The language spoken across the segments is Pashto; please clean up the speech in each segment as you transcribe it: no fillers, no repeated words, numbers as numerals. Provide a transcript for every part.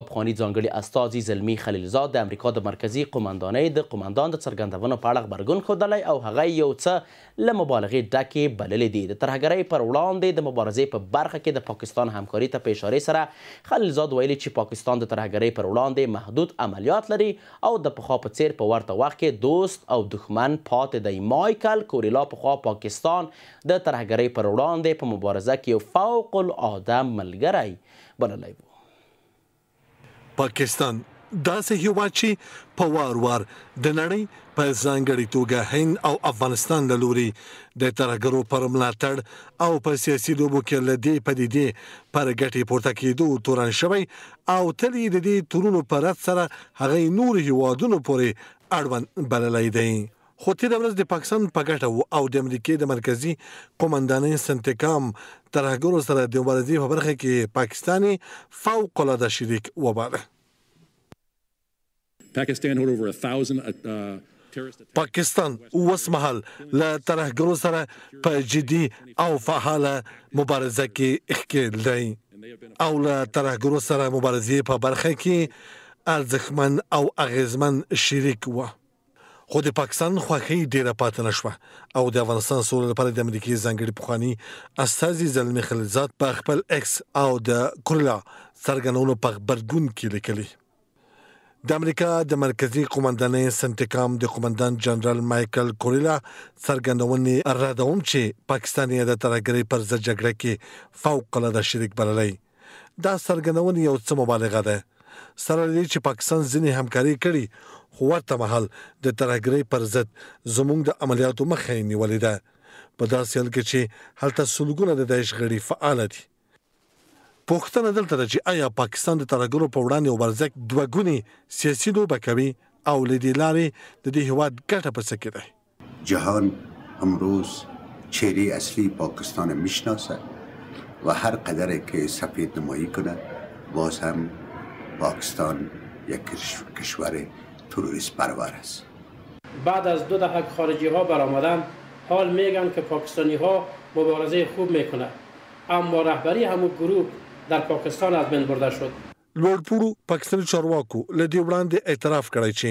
پخواني ځانګړي استازي زلمي خلیلزاد د امریکا د مرکزي قومندانۍ د قومندان د څرګندونو په اړه غبرګون ښودلی او هغه یې یو څه له مبالغې ډکې بللې دي. د ترهګرۍ پر وړاندې د مبارزې په برخه کې د پاکستان همکاري ته په اشارې سره خلیلزاد ویلي چې پاکستان د ترهګرۍ پر وړاندې محدود عملیات لري او د پخوا په څېر په ورته وخت کې دوست او دښمن پاتې دی. مایکل کوریلا پخوا پاکستان د ترهګرۍ پر وړاندې په مبارزه کې یو فوق العاده ملګری بللی و. پاکستان داسې هیواد چې په وار وار د نړۍ په ځانګړي توګه هند او افغانستان له لوري د ترهګرو پر ملاتړ او په سیاسي لوبو کې له دې پدیدې پر ګټې پورته کېدو تورن شوی او تل یې د دې تورونو په رد سره هغه یې نورو هیوادونو پورې اړوند بللی دی. خو تېره ورځ د پاکستان په ګټه و او د امریکې د مرکزي قومندانۍ سنتکام ترهګرو سره د مبارزې په برخه کې پاکستان یې فوق العاده شریک وباله. پاکستان اوسمهال له ترهګرو سره په جدي او فعاله مبارزه کې ښکېل دی او له ترهګرو سره مبارزې په برخه کې ارزښتمن او اغېزمن شریک و. خو د پاکستان خوښۍ ډېره پاتې نه شوه او د افغانستان سولې لپاره د امریکې ځانګړي پخواني استازي زلمي خلیلزاد په خپل ایکس او د کورلا څرګندونو په غبرګون کې لیکلي، د امریکا د مرکزي قومندانۍ سنتکام د قومندان جنرال مایکل کوریلا څرګندونې ردوم چې پاکستان یې د ترهګرۍ پر ضد جګړه کې فوق العاده شریک بللی. دا څرګندونې یو څه مبالغه ده. سره له دې چې پاکستان ځینې همکارۍ کړي، خو ورته مهال د ترهګرۍ پر ضد زموږ د عملیاتو مخه یې نیولې ده، په داسې حال کې چې هلته سلګونه د داعش غړي فعاله دي. پوښتنه دلته ده چې ایا پاکستان د ترهګرو په وړاندې مبارزه کې دوه ګونې سیاسي لوبه کوي او له دې لارې د دې هیواد ګټه په څه کې دی؟ جهان امروز چهره اصلی پاکستان میشناسد و هر قدر که سفید نمایی کنه باز هم پاکستان یک کشور تروریست پرور است. بعد از 2 دهک خارجی ها برآمدند، حال میگن که پاکستانی ها مبارزه خوب میکنه، اما رهبری همو گروه در پاکستان از بین برده شد. لوړپوړو پاکستاني چارواکو له دې وړاندې اعتراف کړی چې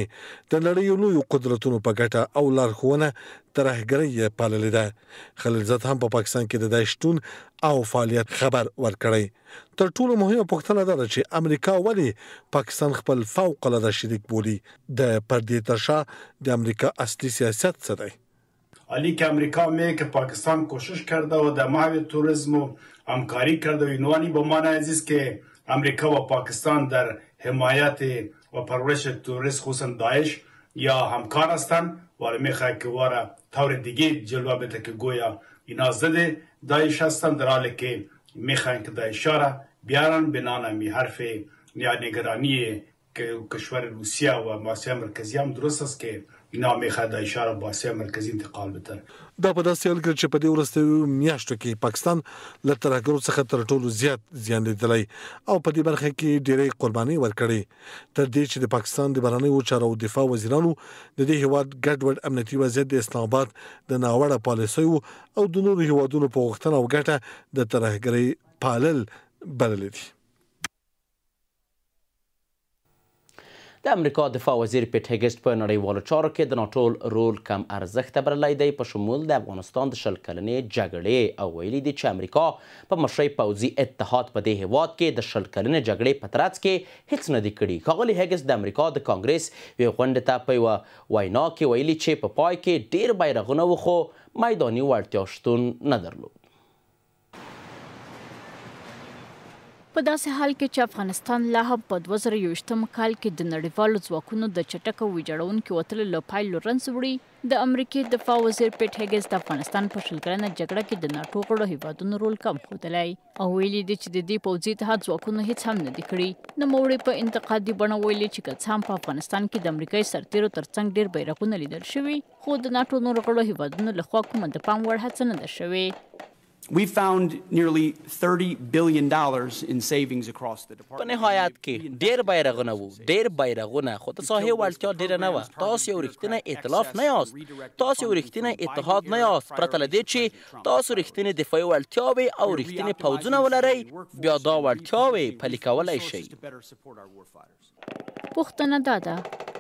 د نړۍ لویو قدرتونو په ګټه او لارښوونه ترهګرۍ یې پاللې ده. خلیلزاد هم په پاکستان کې د داعش شتون او فعالیت خبر ورکړی. تر ټولو مهمه پوښتنه دا ده چې امریکا ولې پاکستان خپل فوق العاده شریک بولي؟ د پردې تر شا د امریکا اصلي سیاست څه دی؟ حالی که امریکا میگه که پاکستان کوشش کرده و در محو توریسم و همکاری کرده و اینوانی به معنی عزیز که امریکا و پاکستان در حمایت و پرورش توریست خصوصا داعش یا همکار هستند، ولی میخواد که واره طور دیگه جلوه بده که گویا اینا ضد داعش هستند، در حالی که میخواین که داعش را بیارن بنان همی حرف یا نگرانی که کشور روسیه و آسیا مرکزی هم درست است که اینا میخواد داعش را به آسیا مرکزی انتقال بدن. دا په داسې حال کې چې په دې وروستیو میاشتو کې پاکستان له ترهګرو څخه تر ټولو زیات زیان لیدلی او په دې برخه کې ډېرې قربانۍ ورکړې، تر دې چې د پاکستان د بهرنیو چارو او دفاع وزیرانو د دې هیواد ګډوډ امنیتي وضعیت د اسلام آباد د ناوړه پالیسیو او د نورو هیوادونو په غوښتنه او ګټه د ترهګرۍ پالل بللی دي. د امریکا دفاع وزیر پیټ هیګسټ په نړیوالو چارو کې د ناټو رول کم ارزښته بللی دی، په شمول د افغانستان د 20 کلنې جګړې، او ویلي دي چې امریکا په مشرۍ پوځي اتحاد په دې هیواد کې د 20 کلنې جګړې په ترڅ کې هیڅ نه دي کړي. ښاغلي هیګسټ د امریکا د کانګریس یوې غونډې ته په یوه وینا کې ویلي چې په پای کې ډېر بیرغونه وو خو میداني وړتیا شتون نه درلود. په داسې حال کې چې افغانستان لا هم په 2021 کال کې د نړیوالو ځواکونو د چټکو ویجاړونکو وتلو له پایلو رنځ وړي، د امریکې دفاع وزیر پیټ هیګز د افغانستان په 20 کلنه جګړه کې د ناټو غړو هیوادونو رول کم ښودلی او ویلي دي چې د دې پوځي اتحاد ځواکونو هیڅ هم نه دي کړي. نوموړي په انتقادي بڼه ویلي چې که څه هم په افغانستان کې د امریکایي سرتیرو ترڅنګ ډېر بیرغونه لیدل شوي، خو د ناټو نورو غړو هیوادونو لخوا کومه د پام وړ هڅه نه ده شوې. په نهایت کې، ډېر بیرغونه وو، ډېر بیرغونه، خو د ساحې وړتیا ډېره نه وه. تاسو یو رښتینی ائتلاف نه یاست، تاسو یو رښتینی اتحاد نه یاست، پرته له دې چې تاسو رښتینې دفاعي وړتیاوې او رښتیني پوځونه ولرئ، بیا دا وړتیاوې پلي کولی شئ. پوښتنه دا ده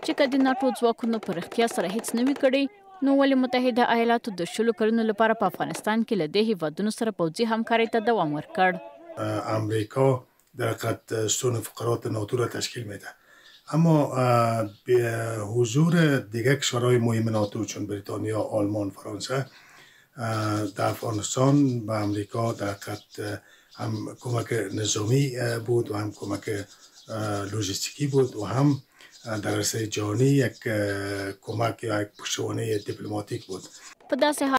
چې که د ناټو ځواکونو په رښتیا سره هیڅ نه وي کړي، نو ولې متحده ایالاتو د شلو کلونو لپاره په افغانستان کې له دې هیوادونو سره پوځي همکارۍ ته دوام ورکړ؟ امریکا در حقیقت ستون فقرات ناتو را تشکیل میده، اما به حضور دیگر کشورهای مهم ناتو چون بریتانیا، آلمان، فرانسه در افغانستان به امریکا در حقیقت هم کمک نظامی بود و هم کمک لوجستیکی بود و هم در عرصه جهانی یک کمک یا یک پشتوانه دیپلماتیک بود. په داسې